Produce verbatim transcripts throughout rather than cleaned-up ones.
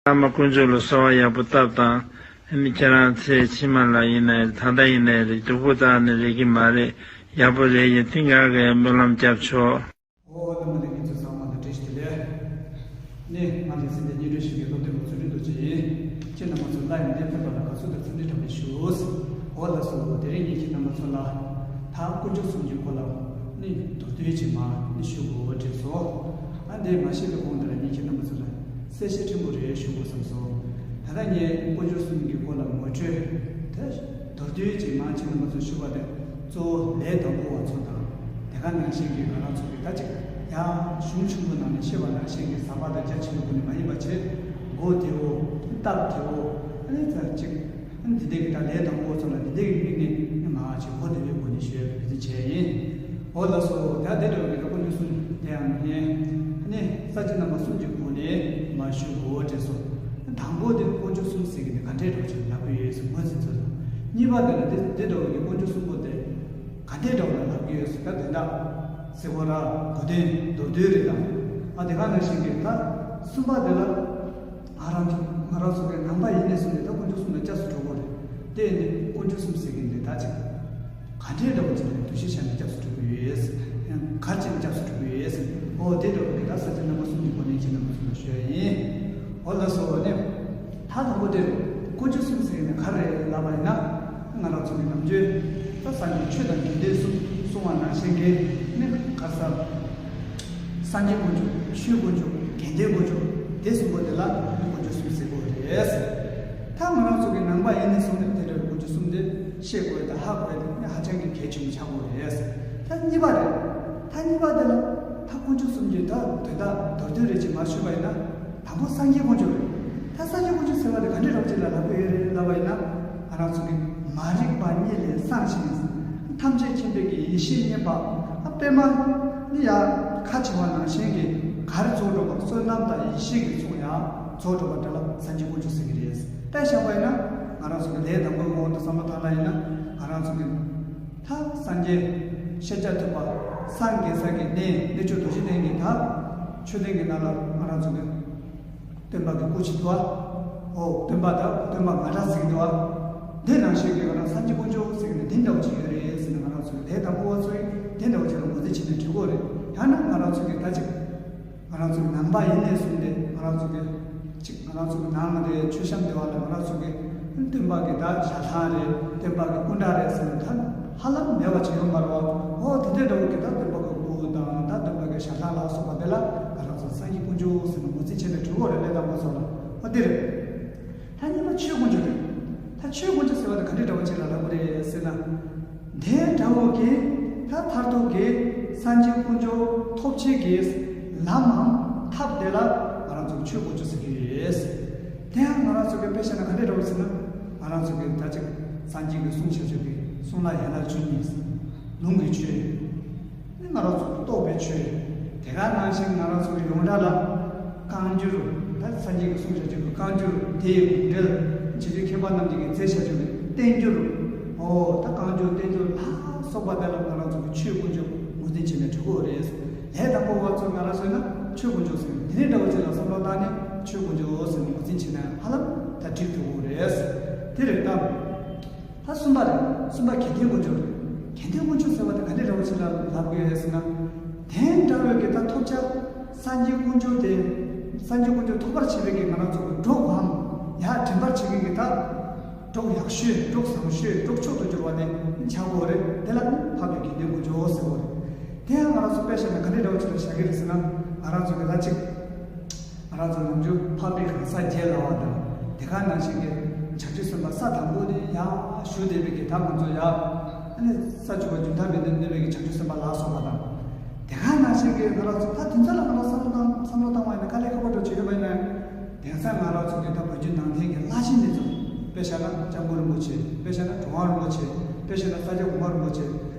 བླ་མ་དཀོན་མཆོག་ལ་གསོལ་བ་ཡག་པོ་བཏབ་དང་། ཨ་ནི་ཁྱེད་རང་ཚེ་ཕྱི་མ་ལ་ཡིན་ནའི་ད་ལྟ་ཡིན་ནའི་རེད། སྡུག་པོ་བཏང་ནས་རེག་གི་མ་རེད། ཡག་པོ་རེག་གི་ཐེངས་འགའ་གི་སྨོན་ལམ་རྒྱབ་ཆོག། ཨོ་བླ་མ་ལྷན་རྒྱས་ཚོ་ཚང་མ་ལ་བཀྲ་ཤིས་བདེ་ལེགས། ནི་ང་ལ་སྲིད་དེ་སྙན་སྒྲོན་ཞུ་མཁན་སློབ་སྟོན་པ་ཚུལ་ཁྲིམས་རྡོ་རྗེ་ཡིན། ཁྱེད་རྣམ་པ་ཚོ་ལ་ཡང་འདིར་ཕེབས་པ་ལ་དགའ་བསུ་དང་འཚམས་འདྲི་གྲངས་མེད་ཞུ། འོ་ལགས་སོ། དེ་རིང་ངས་ཁྱེད་རྣམ་པ་ཚོ་ལ་ད་དཀོན་མཆོག་གསུམ་གྱི་སྐོར་ལ་ནི་མདོར་བསྡུས་ཅིག་མར་ནི་ཞུ་དགོས་དྲན་སོང་། ཨ་འདི་མ་ཤེས་པའི་གོང་དེ་ལ་ངས་ཁྱེད་རྣམ་པ་ཚོ་ལ་གསལ་བཤད་ཕྲན་བུ་རེ་ཞུ་དགོས་བསམ་སོང་། ད་ལྟ་ངས་དཀོན་མཆོག་གསུམ་གྱི་སྐོར་ལ་ངོ་སྤྲོད་དེ་མདོར་བསྡུས་ཅིག་མར་ཁྱེད་རྣམ་པ་ཚོ་ཞུ་བ་དེ། གཙོ་བོ་ལས་དང་པོ་བ་ཚོ་དང་། དེ་ག་ནང་བཞིན་གྱི་ང་རང་ཚོ་གི་ད་ཅིག་ཡང་གཞུང་ཆེན་པོ་ནང་ནས་བཤད་པ་ནང་བཞིན་གྱི་ཟབ་པ་དང་རྒྱ་ཆེན་པོ་ཁོ་ནས་མ་ཡིན་པ་བྱས། མགོ་བདེ་བོ། སྟབས་བདེ་བོ། ཨ་ནི་ཙམ་ཅིག་ཨ་ནི་འདི་འདྲའི་གི་ད་ལས་དང་པོ་བ་ཚོ་ལ་འདི་འདྲའི་གི་དམིགས་ནས་ཨ་མ་ཅིག་མགོ་བདེ་བོའི་སྒོ་ནས་ཞུ་ཡ་གི་འབད་བརྩོན་བྱས་ཡིན། འོ་ལགས་སོ། ད་དེ་འདྲ་བའི་གི་ད་དཀོན་མཆོག་གསུམ་དེ་ཡང་ངས་ཨ་ནི་ས་བཅད་རྣམ་པ་གསུམ་གྱི་སྒོ་ནས་མར་ཞུ་དགོས་དྲན་སོང་། དང་པོ་དེ་དཀོན་མཆོག་གསུམ་ཟེར་གི་ནི་ག་འདྲའི་འདྲ་བོ་ཅིག་ལབ་གི་ཡོད་ཟེར་ངོས་འཛིན་ཚུལ་དང་། གཉིས་པ་དེ་ལ་དེ་དེ་འདྲ་བའི་གི་དཀོན་མཆོག་གསུམ་པོ་དེ། ག་འདྲའི་འདྲ་བོ་ལ་ལབ་ཀྱི་ཡོད་ཟེར་ན། དེ་འདྲ་ཟེར་བ་ར་གོ་དོན་མདོར་བསྡུས་རེད་དང་། ཨ་དེ་ག་ནང་བཞིན་གྱི་ད་གསུམ་པ་དེ་ལ་ང་རང་ང་རང་ཚོ་གི་ནང་པ་ཡིན་ནས་བཟུང་ནས་ད་དཀོན་མཆོག་གསུམ་ལ་སྐྱབས་སུ་འགྲོ་དགོས་རེད། དེ་ནི་དཀོན་མཆོག་གསུམ་ཟེར་གྱི་འདི་ད་ཅིག་ག་འདྲའི་འདྲ་བོ་ཅིག་ལ་འདུ་ཤེས་བཞག་ནས་སྐྱབས་སུ་འགྲོ་གི་ཡོད་ཟེར། ཡང་ག་རེ་བྱས་ནས་སྐྱབས་སུ་འགྲོ་གི་ཡོད་ཟེར། ཨོ་དེ་འདྲ་བོ་གི་ད་ས་བཅད་རྣམ་པ་གསུམ་གྱི་སྒོ་ནས་ཁྱེད་རྣམ་པ་ཚོ་ལ་ཞུ་ཡ་ཡིན། ཨོ་ལགས་སོ་ནི། ད་དང་པོ་དེར་དཀོན་མཆོག་གསུམ་ཟེར་ན་ག་རེ་ལབ་པ་ཡིན་ན། ང་རང་ཚོ་གི་ནམ་རྒྱུན་ད་སངས་རྒྱས་ཆོས་དང་དགེ་འདུན་གསུམ་གསུང་བ་ནང་བཞིན་གྱི་ནི་ག་ས་སངས་རྒྱས་དཀོན་མཆོག་ཆོས་དཀོན་མཆོག་དགེ་འདུན་དཀོན་མཆོག་དེ་གསུམ་པོ་དེ་ལ་ནི་དཀོན་མཆོག་གསུམ་ཟེར་དགོས་རེད། ད་ང་རང་ཚོ་གི་ནང་པ་ཡིན་ནས་བཟུང་ནས་དེ་འདྲ་དཀོན་མཆོག་གསུམ་དེ་ཤེས་དགོས་དང་ཧ་གོ་ཡ་དེ་ནི་ཧ་ཅང་གི་གལ་ཆེན་པོ་ཆགས་དགོས་རེད། ད་གཉིས་པ་རེད། ད་གཉིས་པ་དེ་ལ་ད་དཀོན་མཆོག་གསུམ་གྱི་ད་དོན་དག་མདོར་བསྡུས་རེ་ཅིག་མར་ཞུས་པ་ཡིན་ན། དང་པོ་སངས་རྒྱས་དཀོན་མཆོག་རེད། ད་སངས་རྒྱས་དཀོན་མཆོག་ཟེར་བ་དེ་ག་འདྲའི་རབ་ཅིག་ལ་ལབ་ཀྱི་ཡོད་རེད་ལབ་པ་ཡིན་ན། ང་རང་ཚོ་གི་མ་རིག་པ་གཉིད་ལས་སངས་ཤིང་། ཐམས་ཅད་མཁྱེན་པའི་གི་ཡེ་ཤེས་བརྙེས་པ། ཨ་པདྨ་ནི་ཡ་ཁ་བྱེ་བ་ནང་བཞིན་གྱི་གར་རྫོགས་འགྲོ་བ། བསོད་ནམས་དང་ཡེ་ཤེས་ཀྱི་ཚོགས་ཡང་རྫོགས་འགྲོ་བ་དེ་ལ་སངས་རྒྱས་དཀོན་མཆོག་ཟེར་གྱི་རེད། དཔེ་བཞག་པ་ཡིན་ན་ང་རང་ཚོ་གི་ལས་དང་པོའི་དབང་དུ་བསམ་བློ་བཏང་ན་ཡིན་ན་ང་རང་ཚོ་གི་ད་སངས་རྒྱས་ཤཱཀྱ་ཐུབ་པ་སངས་རྒྱས་ས་གི་གནས་གནས་མཆོག་རྡོ་རྗེ་གདན་གྱི་ད་མཆོད་རྟེན་གྱི་ནང་ལ་ང་རང་ཚོ་གི་སྟོན་པ་གི་སྐུ་ཅིག་འདུག་ཨ། ཨོ་སྟོན་པ་དང་སྟོན་པ་ང་འདྲ་ཟིག་འདུག་ཨ། འདི་ནང་བཞིན་གྱི་ང་རང་སངས་རྒྱས་དཀོན་མཆོག་ཟེར་གི་ནས་འདི་འདྲ་བོ་ཅིག་ཡོད་རེད་ཟེར་ནས་ང་རང་ཚོ་གི་ལས་དང་པོ་བ་ཚོ་ཡིན་འདི་འདྲ་བོ་ཅིག་ལ་ངོས་འཛིན་བྱས་ནས་འགྲིག་གོ་རེད། ཡང་ན་ང་རང་ཚོ་གི་ད་ཅིག་ང་རང་ཚོ་གི་ནང་པ་ཡིན་ནས་བཟུང་སྟེ་ང་རང་ཚོ་གི་ཅིག་ང་རང་ཚོ་གི་ནང་ལ་རེད། མཆོད་བཤམས་སྡེ་བ་ལ་ང་རང་ཚོ་གི་སྟོན་པ་གི་ད་ཞལ་ཐང་རེད། སྟོན་པ་གི་སྐུ་འདྲ་རེད་ཟེར་ནས་ད་ཧ་ལམ་མེད་པ་བྱེད་ཡོང་བ་རེད་བ། འོ་དེ་འདྲའི་འདྲ་བོ་གི་ད་སྟོན་པ་གི་སྐུ་དང་ད་སྟོན་པ་གི་ཞལ་ཐང་ལ་སོགས་པ་དེ་ལ་ང་རང་ཚོ་སངས་རྒྱས་དཀོན་མཆོག་ཟེར་ནས་ངོས་འཛིན་བྱས་ནས་འགྲིག་གོ་རེད། ལས་དང་པོ་ཚོ་ལ་འོ་དེ་རེད། ད་གཉིས་པ་ཆོས་དཀོན་མཆོག་རེད། ད་ཆོས་དཀོན་མཆོག་ཟེར་བ་དེ་ག་འདྲའི་འདྲ་བོ་ཅིག་ལ་ལབ་དགོས་རེད་ཟེར་ན། དེ་འདྲ་བོ་གི་ད་མཐར་ཐུག་གི་སངས་རྒྱས་དཀོན་མཆོག་ཐོབ་བྱེད་ཀྱི་ལམ་མམ་ཐབས་དེ་ལ་ང་རང་ཚོ་གི་ཆོས་དཀོན་མཆོག་ཟེར་གྱི་ཡོད། དེ་ཡང་ང་རང་ཚོ་གི་དཔེ་བཤད་ན་ག་འདྲའི་འདྲ་བོ་ཟེར་ན། ང་རང་ཚོ་གི་ད་ཅིག་སངས་རྒྱས་ཀྱིས་གསུངས་བཞག་ཆོས་ཀྱི་གསུང་ལ་ཡན་ལག་བཅུ་གཉིས། ལུང་གི་ཆོས། ནི་ང་རང་ཚོ་རྟོགས་པའི་ཆོས། དེ་ག་ནང་བཞིན་ང་རང་ཚོ་ཡོངས་གྲགས་ལ་བསྐང་གྱུར། ད་སངས་རྒྱས་ཀྱིས་གསུངས་བཞག་ཆོས་ཀྱི་བསྐང་གྱུར་དེ་ཡི་གུང་འགྲེལ། རྗེ་བཙུན་མཁས་པ་རྣམས་ཀྱིས་མཛད་བཞག་ཆོས་ཀྱི་བསྟན་འགྱུར། ཨོ་ད་བསྐང་གྱུར་བསྟན་འགྱུར་ལ་སོགས་པ་དེ་ལ་ང་རང་ཚོ་གི་ཆོས་དཀོན་མཆོག་ངོས་འཛིན་བྱས་ནས་འགྲིག་གོ་རེད། ལས་དང་པོ་བ་ཚོ་ང་རང་ཚོ་ན་ཆོས་དཀོན་མཆོག་ཟེར་ནས་དེ་ནས་འདྲ་བོ་ཅིག་ལ་བསམ་བློ་བཏང་ནས་ཆོས་དཀོན་མཆོག་ཟེར་ནས་ངོས་འཛིན་བྱས་ན་ཧ་ལམ་ད་འགྲིག་འགྲོ་གོ་རེད། དེ་རེད་ད། ད་གསུམ་པ་རེད། གསུམ་པ་དགེ་འདུན་དཀོན་མཆོག་རེད། དགེ་འདུན་དཀོན་མཆོག་ཟེར་བ་དེ་ག་འདྲའི་འདྲ་བོ་ཞིག་ལ་ལབ་དགོས་ཡོད་ཟེར་ན། དེ་འདྲ་བའི་གི་ད་ཐོབ་བྱ། སངས་རྒྱས་དཀོན་མཆོག་དེ། སངས་རྒྱས་དཀོན་མཆོག་ཐོབ་པར་བྱེད་པའི་གི་ང་རང་ཚོ་གི་གྲོགས་བམ། ཡར་འདྲེན་པར་བྱེད་མཁན་གི་ད། གྲོགས་ཡག་ཤོས་གྲོགས་བཟང་ཤོས་གྲོགས་མཆོག་ཏུ་གྱུར་བ་དེ་ཆགས་དགོས་རེད། དེ་ལ་འཕགས་པའི་དགེ་འདུན་དཀོན་མཆོག་ཟེར་བ་རེད། དེ་ཡང་ང་རང་ཚོ་དཔེ་བཞག་ན་ག་འདྲའི་འདྲ་བོ་ཞིག་ལ་བཞག་གི་རེད་ཟེར་ན། ང་རང་ཚོ་གི་ད་ཅིག་ང་རང་ཚོ་ནམ་རྒྱུན་འཕགས་པའི་གང་ཟག་བརྒྱད་ལབ་པ་དང་། དེ་ག་ནང་བཞིན་གྱི་བྱང་ཆུབ་སེམས་དཔའ་ས་དང་པོ་ནས་ཡར་ཞུ་བསྡད་པའི་གི་ད་ང་ཚོ་ཡར་ཨ་ནི་ས་བཅུ་པ་རྒྱུན་མཐའ་མེད་ནས་གནས་པའི་གི་བྱང་ཆུབ་སེམས་དཔའ་ལ་སོགས་པ་དང་། དེ་ག་ནང་བཞིན་གྱི་ང་རང་ཚོ་ད་དེ་ཚོ་ལ་ང་རང་བསམ་བློ་བཏང་བསམ་བློ་བཏང་བ་ཡིན་ན་དཀའ་ལས་ཁག་པོ་འགྲོ་བྱེད་ཀྱི་མ་ཡིན་ན། དེང་སང་ང་རང་ཚོ་གི་ད་བོད་བརྒྱུད་ནང་བསྟན་གྱི་བླ་ཆེན་འདི་ཚོ། དཔེ་བཞག་ན་སྐྱབས་མགོན་རིན་པོ་ཆེ། དཔེ་བཞག་ན་གྲུབ་དབང་རིན་པོ་ཆེ། དཔེ་བཞག་ན་ས་སྐྱ་གོང་མ་རིན་པོ་ཆེ།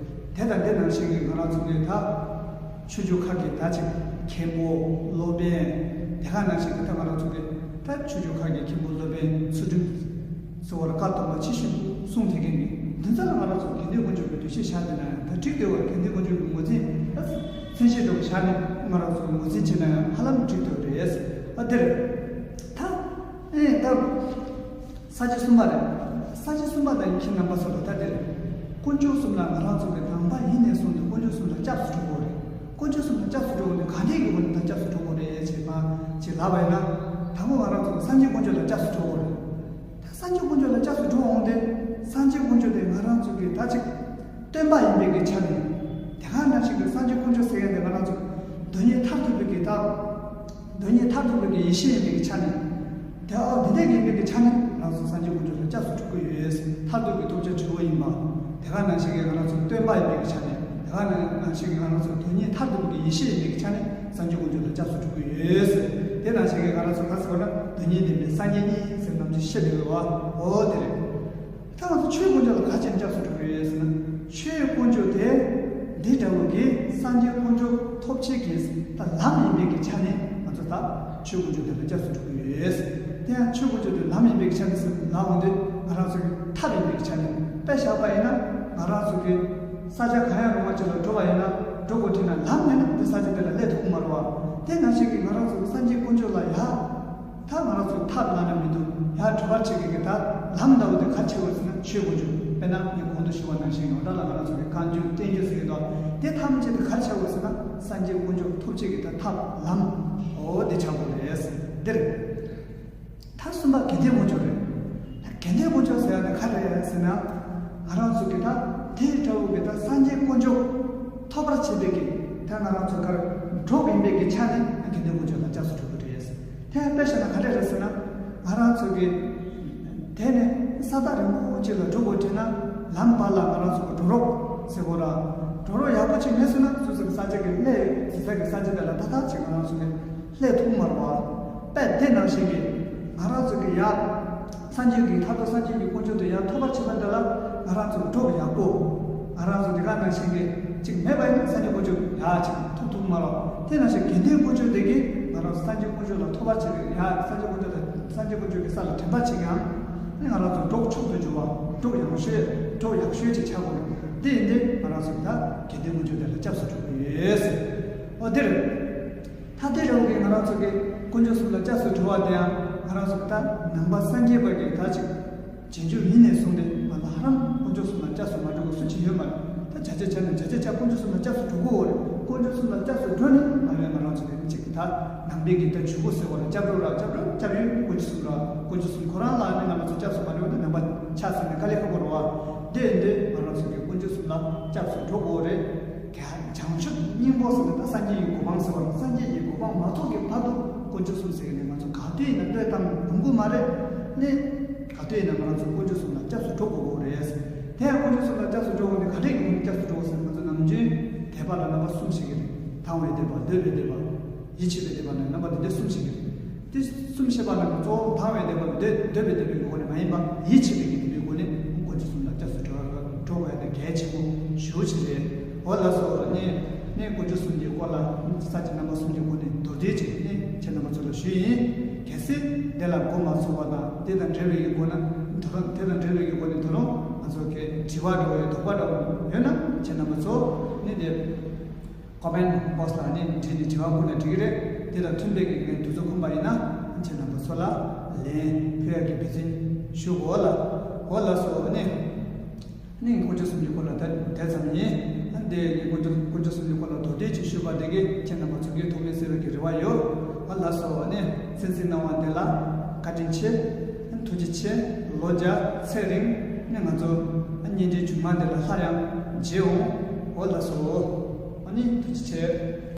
དེ་དང་དེ་ནང་བཞིན་གྱི་ང་རང་ཚོ་གི་ད། ཆོས་བརྒྱུད་ཁག་གི་ད་ཅིག་མཁན་པོ་སློབ་དཔོན། དེ་ག་ནང་བཞིན་གྱི་ད་ང་རང་ཚོ་གི་ད་ཆོས་བརྒྱུད་ཁག་གི་མཁན་པོ་སློབ་དཔོན་ཚུལ་ཁྲིམས་ཟེར་བ་ལ་བཀའ་དམ་པ་ཆེ་ཤོས་གསུང་དེ་མཁན་གྱི་འདི་ཚོ་ལ་ང་རང་ཚོ་དགེ་འདུན་དཀོན་མཆོག་གི་འདུ་ཤེས་བཞག་བསྡད་ན་ཡང་ད་འགྲིག་འདུག་བ། དགེ་འདུན་དཀོན་མཆོག་གི་ངོས་འཛིན་ད་མཚན་གཞི་འདྲ་བོ་བཞག་ནས་ང་རང་ཚོ་ངོས་འཛིན་བྱས་ན་ཡང་ཧ་ལམ་འགྲིག་འདུག་རེད། ཨ་དེར་ད། ས་བཅད་གསུམ་པ་རེད། ས་བཅད་གསུམ་པ་དང་ཡིག་ཆ་རྣམ་པ་སོགས་ལ་ད་དེ་རེད། དཀོན་མཆོག་གསུམ་ལ་ང་རང་ཚོ་གི་ནང་པ་ཡིན་ནས་བཟུང་སྟེ་དཀོན་མཆོག་གསུམ་ལ་སྐྱབས་སུ་འགྲོ་དགོས་རེད། དཀོན་མཆོག་གསུམ་ལ་སྐྱབས་སུ་འགྲོ་དགོས་ནས་ག་འདྲའི་གི་སྒོ་ནས་ད་སྐྱབས་སུ་འགྲོ་དགོས་རེད་ཅེས་པ་ཅིག་ལབ་པ་ཡིན་ན། དང་པོ་ང་རང་ཚོ་གི་སངས་རྒྱས་དཀོན་མཆོག་ལ་སྐྱབས་སུ་འགྲོ་དགོས་རེད། ད་སངས་རྒྱས་དཀོན་མཆོག་ལ་སྐྱབས་སུ་འགྲོ་འོང་དུས་སངས་རྒྱས་དཀོན་མཆོག་དེ་ང་རང་ཚོ་གི་ད་ཅིག་སྟོན་པ་ཡིན་པའི་གི་ཆ་ནས། དེ་ག་ནང་བཞིན་གྱི་སངས་རྒྱས་དཀོན་མཆོག་ཟེར་མཁན་དེ་ང་རང་ཚོ་སྡུག་བསྔལ་མཐར་ཐུག་པའི་གི་ད་སྡུག་བསྔལ་མཐར་ཐུག་པའི་གི་ཡེ་ཤེས་ཡིན་པའི་གི་ཆ་ནས། དེ་ཨོ་འདི་འདྲ་ཡིན་པའི་གི་ཆ་ནས་ང་རང་ཚོ་སངས་རྒྱས་དཀོན་མཆོག་ལ་སྐྱབས་སུ་འགྲོ་གི་ཡོད། མཐར་ཐུག་གི་ཐོབ་བྱ་དྲི་བ་ཡིན་པ། དེ་ག་ནང་བཞིན་གྱི་ང་རང་ཚོ་སྟོན་པ་ཡིན་པའི་གི་ཆ་ནས། དེ་ག་ནང་བཞིན་གྱི་ང་རང་ཚོ་སྡུག་བསྔལ་མཐར་ཐུག་པའི་གི་ཡེ་ཤེས་ཡིན་པའི་གི་ཆ་ནས་སངས་རྒྱས་དཀོན་མཆོག་ལ་སྐྱབས་སུ་འགྲོ་གི་ཡོད། དེ་ནང་བཞིན་གྱི་ང་རང་ཚོ་ག་ཟེར་བ་ན་སྡུག་བསྔལ་བདེན་པའི་སངས་རྒྱས་ཉིད་ཟེར་ནམ་ཅིག་བཤད་བསྡད་ཡོད་པ་ཨོ་དེ་རེད། ད་ང་ཚོ་ཆོས་དཀོན་མཆོག་ལ་ག་ཅན་སྐྱབས་སུ་འགྲོ་གི་ཡོད་ཟེར་ན། ཆོས་དཀོན་མཆོག་དེ་འདི་འདྲ་བོ་གི་སངས་རྒྱས་དཀོན་མཆོག་ཐོབ་བྱེད་ཀྱི་ད་ལམ་ཡིན་པའི་གི་ཆ་ནས་ང་ཚོ་ད་ཆོས་དཀོན་མཆོག་དེ་ལ་སྐྱབས་སུ་འགྲོ་གི་ཡོད། དེ་ཡང་ཆོས་དཀོན་མཆོག་དེ་ལམ་ཡིན་པའི་གི་ཆ་ནས་ཟེར་ལབ་འོང་དུས་ང་རང་ཚོ་གི་ཐབས་ཡིན་པའི་གི་ཆ་ནས་དཔེ་བཞག་པ་ཡིན་ན། ང་རང་ཚོ་གི་ས་ཆ་གང་ཡང་རུང་བ་ཅིག་ལ་འགྲོ་བ་ཡིན་ན་འགྲོ་དགོས་དྲིས་ན་ལམ་མེད་ན་དེ་ས་ཆ་དེ་ལ་སླེབས་ཐུབ་ཀྱི་མ་རེད་བ། དེ་ནང་བཞིན་གྱི་ང་རང་ཚོ་གི་སངས་རྒྱས་དཀོན་མཆོག་ལ་ཡ། ད་ང་རང་ཚོ་ཐབས་བླངས་ན་མི་འདུག་ཡར་འགྲོ་བར་བྱེད་མཁན་གྱི་ད་ལམ་འདྲ་བོ་དེ་ག་རེ་བྱེད་དགོས་ཟེར་ན་ཆོས་དཀོན་མཆོག་དཔེར་ན་ངས་གོང་དུ་ཞུས་པ་ནང་བཞིན་ཡོངས་གྲགས་ལ་ང་རང་ཚོ་གི་བཀའ་འགྱུར་བསྟན་འགྱུར་ཟེར་གྱི་འདུག་དེ་ཐམས་ཅད་དེ་ག་རེ་བྱ་དགོས་ཟེར་ན་སངས་རྒྱས་དཀོན་མཆོག་ཐོབ་བྱེད་ཀྱི་ད་ཐབས་ལམ་འོ་དེ་བྱ་དགོས་རེད། འདིར་ད་གསུམ་པ་དགེ་འདུན་དཀོན་མཆོག་རེད། ད་དགེ་འདུན་དཀོན་མཆོག་ཟེར་ཡ་དེ་ག་རེ་རེད་ཟེར་ན། ང་རང་ཚོ་གི་ད་དེ་འདྲ་བོ་གི་ད་སངས་རྒྱས་དཀོན་མཆོག་ཐོབ་པར་བྱེད་པའི་གི་ད་ང་རང་ཚོ་གར་གྲོགས་ཡིན་པའི་གི་ཆ་ནས་དགེ་འདུན་དཀོན་མཆོག་ལ་སྐྱབས་སུ་འགྲོ་དགོས་རེད། དེ་ཡང་དཔེ་བཞག་ན་ག་འདྲ་རེད་ཟེར་ན། ང་རང་ཚོ་གི་དེ་ནས་ས་ཐག་རིང་པོ་ཅིག་ལ་འགྲོ་དགོས་དྲན་ན་ལམ་བར་ལ་ང་རང་ཚོ་གི་འགྲོ་རོགས་ཟེར་དགོས་ར། འགྲོ་རོགས་ཡག་པོ་ཅིག་མེད་སོང་ན་སོ་སོ་གི་ས་ཆ་གི་སླེ་ཟེར་ས་གི་ས་ཆ་དེ་ལ་ཏག་ཏག་ཅིག་ང་རང་ཚོ་གི་སླེ་ཐུབ་མ་རེད་བ། དཔེ་དེ་ནང་བཞིན་གི་ང་རང་ཚོ་གི་ཡ་སངས་རྒྱས་ཀྱི་མཐར་ཐུག་སངས་རྒྱས་ཀྱི་དཀོན་མཆོག་དེ་ཡར་ཐོབ་པར་བྱེད་པ་འདི་ལ་ང་རང་ཚོ་གི་འགྲོ་གི་ཡག་པོ། ང་རང་ཚོ་འདི་ག་ནང་བཞིན་གི་ཅིག་མེད་པ་ཡིན་ན་སངས་རྒྱས་དཀོན་མཆོག་ཡ་ཅིག་ཐོབ་ཐུབ་མ་རེད། དེ་ནང་བཞིན་དགེ་འདུན་དཀོན་མཆོག་དེ་གིས་ང་རང་ཚོ་སངས་རྒྱས་དཀོན་མཆོག་ལ་ཐོབ་པར་བྱེད་ཀྱི་ཡ་སངས་རྒྱས་དཀོན་མཆོག་ལ་སངས་རྒྱས་དཀོན་མཆོག་གི་ས་ལ་དྲན་པར་བྱེད་ཀྱང་ནི་ང་རང་ཚོ་འགྲོ་མཆོག་ཏུ་འགྱུར་བ་འགྲོ་ཡག་ཤོས་འགྲོ་ཡག་ཤོས་ཅིག་ཆགས་དགོས། དེ་ཡིན་དུས་ང་རང་ཚོ་གི་ད་དགེ་འདུན་དཀོན་མཆོག་དེ་ལ་སྐྱབས་སུ་འགྲོ་གི་ཡོད། འོ་དེར། ད་ལྟའི་རིང་གི་ང་རང་ཚོ་གི་དཀོན་མཆོག་གསུམ་ལ་སྐྱབས་སུ་འགྲོ་བ་དེ་ཡང་ང་རང་ཚོ་གི་ད་ནང་པ་སངས་རྒྱས་པ་གི་ད་ཅིག་རྗེས་འཇུག་ཡིན་ནས་བཟུང་སྟེ་ང་ལ་ཧ་རམ་དཀོན་མཆོག་གསུམ་ལ་སྐྱབས་སུ་མ་འགྲོ་བ་སུ་ཅིག་ཡོད་མ་རེད། ད་བྱ་བྱ་བྱ་ནས་བྱ་བྱ་བྱ་དཀོན་མཆོག་གསུམ་ལ་སྐྱབས་སུ་འགྲོ་དགོས་རེད། དཀོན་མཆོག་གསུམ་ལ་སྐྱབས་སུ་འགྲོ་ནས་ང་རང་ང་རང་ཚོ་གི་ཅིག་གི་ད་ནང་པའི་གི་ད་ཇུས་འགོད་ཟེར་བ་ལ་སྐྱབས་འགྲོ་ར་སྐྱབས་འགྲོ་སྐྱབས་ཡུལ་དཀོན་མཆོག་གསུམ་ར་དཀོན་མཆོག་གསུམ་ཁོ་རང་ལ་ནི་ང་རང་ཚོ་སྐྱབས་སུ་མ་འགྲོ་བ་ནི་ནང་པ་ཆགས་ཟིན་ནས་དཀའ་ལས་ཁག་པོ་རེད་བ། དེ་ཡིན་དུས་ང་རང་ཚོ་གི་དཀོན་མཆོག་གསུམ་ལ་སྐྱབས་སུ་འགྲོ་དགོས་རེད། བྱང་ཆུབ་སྙིང་པོ་ཟེར་ན་ད་སངས་རྒྱས་ཀྱི་གོ་འཕང་ཟེར་བ་ལ་སངས་རྒྱས་ཀྱི་གོ་འཕང་མ་ཐོབ་ཀྱི་བར་དུ་དཀོན་མཆོག་གསུམ་ཟེར་ནས་ང་ཚོ་ག་དུས་ཡིན་ན་བློས་བཏང་ཡོང་གི་མ་རེད། ནི་ག་དུས་ཡིན་ན་ང་རང་ཚོ་དཀོན་མཆོག་གསུམ་ལ་སྐྱབས་སུ་འགྲོ་དགོས་དགོས་རེད། དེ་ཡང་དཀོན་མཆོག་གསུམ་ལ་སྐྱབས་སུ་འགྲོ་དགོས་ནི་ག་རེ་ཡིན་སྐྱབས་སུ་འགྲོ་དགོས་ཟེར་ན་ང་ཚོ་ནམ་རྒྱུན་དད་པ་ལ་རྣམ་པ་གསུམ་ཞིག་གི་རེད། དང་བའི་དད་པ། འདོད་པའི་དད་པ། ཡིད་ཆེས་པའི་དད་པ་ནི་རྣམ་པ་འདི་འདྲ་གསུམ་ཞིག་གི་རེད། དེ་གསུམ་བཤད་པ་ནང་གི་གཙོ་བོ་དང་བའི་དད་པ་འདོད་འདོད་པའི་དད་པའི་སྒོ་ནས་མ་ཡིན་པ་ཡིད་ཆེས་པའི་གི་དད་པའི་སྒོ་ནས་དཀོན་མཆོག་གསུམ་ལ་སྐྱབས་སུ་འགྲོ་བ་འགྲོ་དགོས་ཡ་དེ་གལ་ཆེན་པོ་ཞེ་པོ་ཅིག་རེད། འོ་ལགས་སོ། ནས་ནས་དཀོན་མཆོག་གསུམ་གྱི་སྐོར་ལ་ས་བཅད་རྣམ་པ་གསུམ་གྱི་སྒོ་ནས་མདོར་བསྡུས་ཅིག་ནས་ཁྱེད་རྣམ་པ་ཚོ་ལ་ཞུས་ཡིན། གལ་སྲིད་འདི་ལ་མགོ་མ་ཚོས་པ་དང་དེ་དང་འབྲེལ་བའི་གི་སྒོ་ན་དོ་རང་དེ་དང་འབྲེལ་བའི་གི་སྒོ་ནས་དོ་རང་ང་ཚོ་གི་དྲི་བ་འདྲ་བོ་ཡོད་དོགས་པ་འདྲ་བོ་ཡོད་ན་ཁྱེད་རྣམ་པ་ཚོ་ནས་དེ། ཀོ་མེན་ཊི་བོག་སི་ལ་ནི་འདྲི་ནས་དྲི་བ་བསྐུར་ན་འགྲིག་གི་རེད། དེ་དང་མཐུན་པའི་གི་ངས་དུས་ཚོད་ཁོམ་པ་ཡིན་ན་ཁྱེད་རྣམ་པ་ཚོ་ལ་ལན་ཕུལ་ཡག་གི་འབད་བརྩོན་ཞུ་གོ་ལ། འོ་ལགས་སོ། ནི་ནི་དཀོན་མཆོག་གསུམ་གྱི་སྐོར་ལ་ད་དེ་ཙམ་ཡིན། དེ་ནི་དཀོན་མཆོག་དཀོན་མཆོག་གསུམ་གྱི་སྐོར་ལ་མདོར་བསྡུས་ཅིག་ཞུས་པ་དེ་གིས་ཁྱེད་རྣམ་པ་ཚོ་གི་ཐུགས་ཕན་གསོས་པའི་གི་རེ་བ་ཡོད། འོ་ལགས་སོ། ནི་གསན་གཟིགས་གནང་བ་དེ་ལ་བཀའ་དྲིན་ཆེ། ཐུགས་རྗེ་ཆེ། ལོ་བརྒྱ་ཚེ་རིང་། ནི་ང་ཚོ་བརྙན་འཕྲིན་མཇུག་མ་དེ་ལ་སླར་ཡང་མཇལ་འོང་། འོ་ལགས་སོ། ཨ་ནི་ཐུགས་རྗེ་ཆེ།